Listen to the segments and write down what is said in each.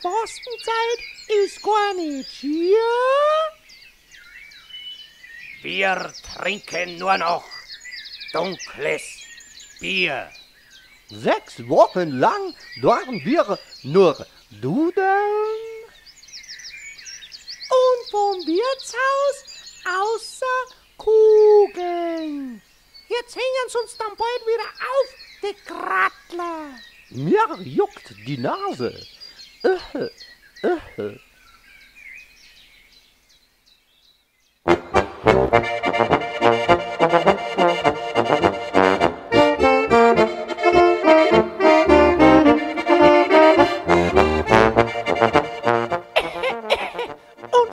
Fastenzeit ist gar nicht schier. Wir trinken nur noch dunkles Bier. 6 Wochen lang dürfen wir nur dudeln. Und vom Wirtshaus außer Kugeln. Jetzt hängen sie uns dann bald wieder auf, die Krattler. Mir juckt die Nase. Und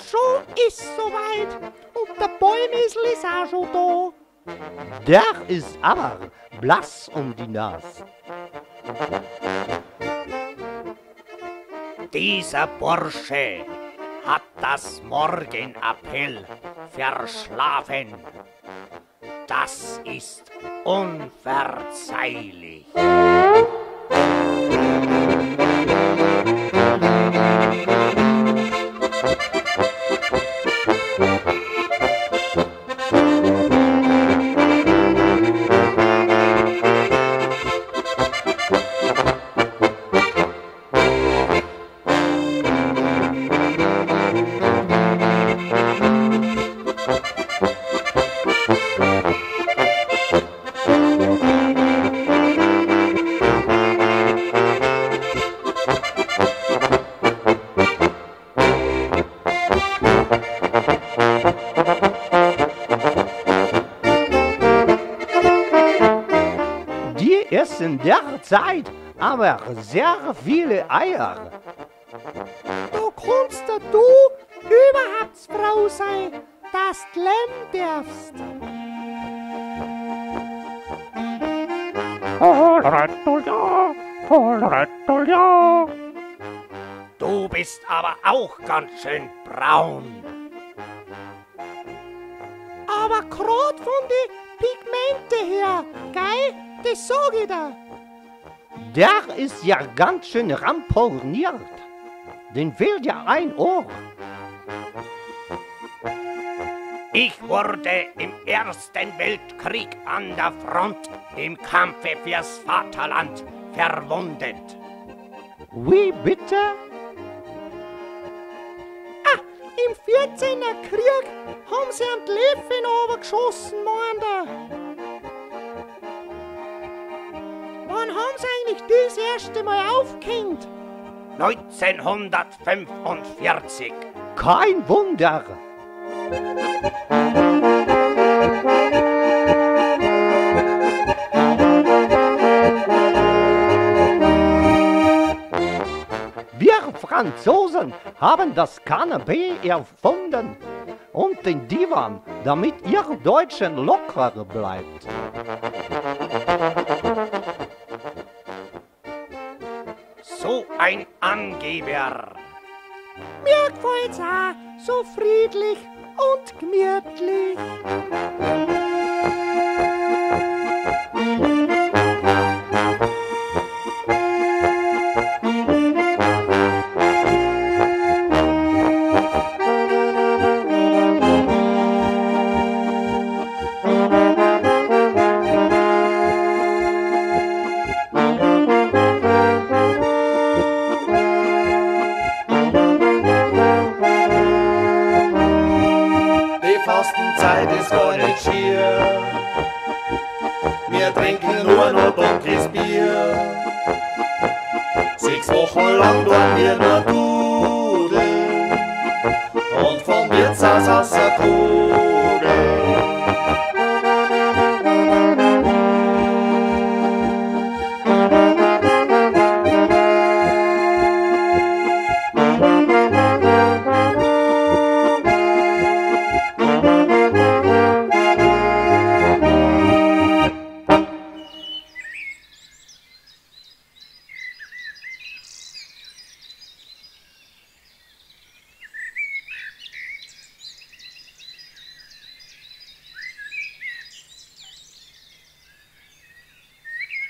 schon ist soweit. Und der Bäumisel ist auch schon da. Der ist aber blass um die Nase. Dieser Bursche hat das Morgenappell verschlafen. Das ist unverzeihlich. Die essen derzeit aber sehr viele Eier. Da kannst du überhaupt froh sein, dass du leben darfst. Du bist aber auch ganz schön braun. Aber grad von den Pigmente her, gell? Das sag ich dir. Der ist ja ganz schön ramponiert. Den fehlt ja ein Ohr. Ich wurde im Ersten Weltkrieg an der Front im Kampfe fürs Vaterland verwundet. Wie bitte? Ah, im 14er Krieg haben sie einen Löffel runtergeschossen, meint er. Wann haben sie eigentlich das erste Mal aufgehängt? 1945. Kein Wunder. Wir Franzosen haben das Kanapee erfunden und den Divan, damit ihr Deutschen locker bleibt. So ein Angeber. Mir gefällt's auch so friedlich und gemütlich. Fastenzeit ist gar nicht schier. Wir trinken nur noch dunkles Bier. 6 Wochen lang tun wir nur dudeln und vom Wirtshaus aus der Kuh.